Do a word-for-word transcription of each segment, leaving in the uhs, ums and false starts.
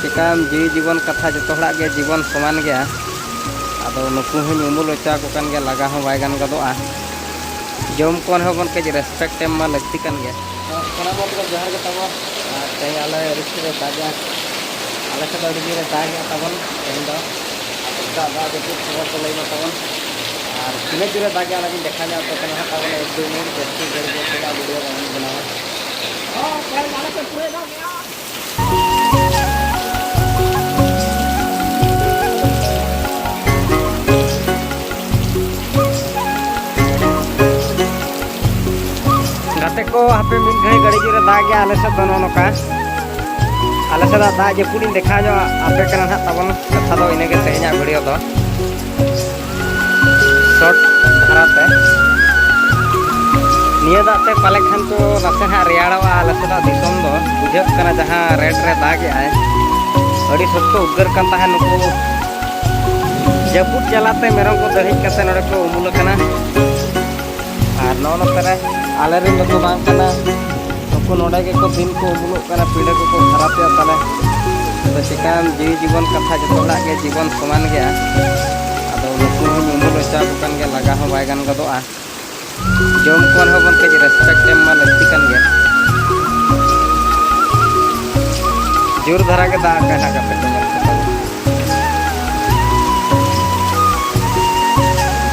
ᱪᱮᱠᱟᱢ, ᱡᱤᱣᱤ ᱡᱤᱵᱚᱱ ᱠᱟᱛᱷᱟ, ᱡᱚᱛᱚ ᱦᱚᱲᱟᱜ ᱜᱮ ᱡᱤᱵᱚᱱ ᱥᱚᱢᱟᱱ ᱜᱮᱭᱟ᱾ ᱟᱫᱚ ᱱᱩᱠᱩ ᱦᱚᱸᱧ ᱩᱢᱩᱞ ᱦᱚᱪᱚ ᱟᱠᱚ ᱠᱟᱱ ᱜᱮᱭᱟ, ᱞᱟᱜᱟ ᱦᱚᱸ ᱵᱟᱭ ᱜᱟᱱ ᱜᱚᱫᱚᱜᱼᱟ᱾ ᱡᱚᱢ ᱠᱚ ᱨᱮᱦᱚᱸ ᱵᱚᱱ ᱠᱟᱹᱡ respect ᱮᱢ ᱢᱟ ᱞᱟᱹᱠᱛᱤ ᱠᱟᱱ ᱜᱮᱭᱟ᱾ ᱥᱟᱱᱟᱢ ᱦᱚᱲ ᱠᱚ ᱡᱚᱦᱟᱨ ᱜᱮ ᱛᱟᱵᱚᱱ᱾ ᱟᱨ ᱛᱮᱦᱮᱧ ᱟᱞᱮ ᱟᱹᱰᱤ ᱡᱳᱨᱮ ᱫᱟᱜᱟ, ᱟᱞᱮ ᱥᱮᱫ ᱫᱚ ᱟᱹᱰᱤ ᱡᱳᱨᱮ ᱫᱟᱜᱟ ᱛᱟᱵᱚᱱ ᱛᱮᱦᱮᱧ ᱫᱚ᱾ ᱟᱨ ᱫᱟᱜ ᱫᱟᱜ ᱡᱟᱹᱯᱩᱫ ᱠᱷᱚᱵᱚᱨ ᱠᱚ ᱞᱟᱹᱭ ᱢᱟ ᱛᱟᱵᱚᱱ᱾ ᱟᱨ ᱛᱤᱱᱟᱹᱜ ᱡᱳᱨᱮ ᱫᱟᱜᱟ ᱚᱱᱟ ᱵᱤᱱ ᱫᱮᱠᱷᱟᱣ ᱧᱚᱜ ᱟᱯᱮ ᱠᱟᱱᱟ ᱦᱟᱸᱜ ᱛᱟᱵᱚᱱ, ᱮᱠ ᱫᱩ ᱢᱤᱱᱤᱴ ᱡᱟᱹᱥᱛᱤ ᱜᱷᱟᱹᱲᱤᱡ ᱫᱚ ᱪᱮᱫᱟᱜ ᱵᱷᱤᱰᱤᱭᱳ ᱵᱟᱵᱚᱱ ᱵᱮᱱᱟᱣᱟ᱾ ᱜᱟᱛᱮ ᱠᱚ, ᱦᱟᱯᱮ ᱢᱤᱫ ᱜᱷᱟᱹᱲᱤ ᱜᱟᱹᱲᱤ ᱡᱳᱨᱮ ᱫᱟᱜᱮᱜᱼᱟ ᱟᱞᱮ ᱥᱮᱫ ᱫᱚ ᱱᱚᱜᱼᱚ ᱱᱚᱝᱠᱟ᱾ ᱟᱞᱮ ᱥᱮᱫᱟᱜ ᱫᱟᱜ ᱡᱟᱹᱯᱩᱫ ᱤᱧ ᱫᱮᱠᱷᱟᱣ ᱧᱚᱜ ᱟᱯᱮ ᱠᱟᱱᱟ ᱱᱟᱦᱟᱜ ᱛᱟᱵᱚᱱ᱾ ᱠᱟᱛᱷᱟ ᱫᱚ ᱤᱱᱟᱹᱜᱮ ᱛᱮᱦᱮᱧᱟᱜ ᱵᱷᱤᱰᱤᱭᱳ ᱫᱚ᱾ ᱥᱚᱨᱴ ᱫᱷᱟᱨᱟᱛᱮ᱾ ᱱᱤᱭᱟᱹ ᱫᱟᱜ ᱛᱮ ᱯᱟᱞᱮ ᱠᱷᱟᱱ ᱪᱚ ᱱᱟᱥᱮ ᱱᱟᱦᱟᱜ ᱨᱮᱭᱟᱲᱚᱜᱼᱟ ᱟᱞᱮ ᱥᱮᱫᱟᱜ ᱫᱤᱥᱚᱢ ᱫᱚ᱾ ᱵᱩᱡᱷᱟᱹᱜ ᱠᱟᱱᱟ ᱡᱟᱦᱟᱸ ᱨᱮᱴ ᱨᱮ ᱫᱟᱜᱮᱜᱼᱟᱭ, ᱟᱹᱰᱤ ᱥᱚᱠᱛᱚ ᱩᱫᱽᱜᱟᱹᱨ ᱠᱟᱱ ᱛᱟᱦᱮᱸᱫ᱾ ᱱᱩᱠᱩ ᱡᱟᱹᱯᱩᱫ ᱡᱟᱞᱟᱛᱮ ᱢᱮᱨᱚᱢ ᱠᱚ ᱫᱟᱹᱲᱦᱤᱡ ᱠᱟᱛᱮ ᱱᱚᱰᱮ ᱠᱚ ᱩᱢᱩᱞ ᱟᱠᱟᱱᱟ᱾ ᱟᱨ ᱱᱚᱜᱼᱚ ᱱᱚᱛᱮ ᱨᱮ ᱟᱞᱮ ᱨᱮᱱ ᱫᱚᱠᱚ ᱵᱟᱝ ᱠᱟᱱᱟ, ᱱᱩᱠᱩ ᱱᱚᱰᱮ ᱜᱮᱠᱚ ᱫᱤᱱ ᱠᱚ ᱩᱢᱩᱞᱚᱜ ᱠᱟᱱᱟ, ᱯᱤᱸᱰᱟᱹ ᱠᱚᱠᱚ ᱠᱷᱟᱨᱟᱯᱮᱜᱼᱟ ᱛᱟᱞᱮ᱾ ᱟᱫᱚ ᱪᱮᱠᱟᱢ, ᱡᱤᱣᱤ ᱡᱤᱵᱚᱱ ᱠᱟᱛᱷᱟ, ᱡᱚᱛᱚ ᱦᱚᱲᱟᱜ ᱜᱮ ᱡᱤᱵᱚᱱ ᱥᱚᱢᱟᱱ ᱜᱮᱭᱟ᱾ ᱟᱫᱚ ᱱᱩᱠᱩ ᱦᱚᱸᱧ ᱩᱢᱩᱞ ᱦᱚᱪᱚ ᱟᱠᱚ ᱠᱟᱱ ᱜᱮᱭᱟ, ᱞᱟᱜᱟ ᱦᱚᱸ ᱵᱟᱭ ᱜᱟᱱ ᱜᱚᱫᱚᱜᱼᱟ᱾ ᱡᱚᱢ ᱠᱚ ᱨᱮᱦᱚᱸ ᱵᱚᱱ ᱠᱟᱹᱡ respect ᱮᱢ ᱢᱟ ᱞᱟᱹᱠᱛᱤ ᱠᱟᱱ ᱜᱮᱭᱟ᱾ ᱡᱳᱨ ᱫᱷᱟᱨᱟ ᱜᱮ ᱫᱟᱜ ᱟᱠᱟᱱᱟ ᱜᱟᱛᱮ ᱠᱚ, ᱧᱮᱞ ᱯᱮ ᱛᱟᱵᱚᱱ᱾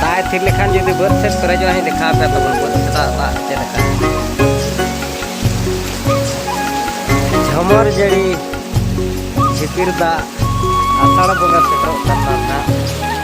ᱫᱟᱜ ᱮ ᱛᱷᱤᱨ ᱞᱮᱠᱷᱟᱱ ᱡᱩᱫᱤ ᱵᱟᱹᱫᱽ ᱥᱮᱫ ᱯᱮᱨᱮᱡᱚᱜᱼᱟ, ᱤᱧ ᱫᱮᱠᱷᱟᱣ ᱟᱯᱮᱭᱟ ᱛᱟᱵᱚᱱ ᱵᱟᱹᱫᱽ ᱥᱮᱫᱟᱜ ᱫᱟᱜ ᱪᱮᱫ ᱞᱮᱠᱟ᱾ ᱡᱷᱚᱢᱚᱨ ᱡᱟᱹᱲᱤ, ᱡᱷᱤᱯᱤᱨ ᱫᱟᱜ, ᱟᱥᱟᱲ ᱵᱚᱸᱜᱟ ᱥᱮᱴᱮᱨᱚᱜ ᱠᱟᱱᱟ ᱱᱟᱦᱟᱜ᱾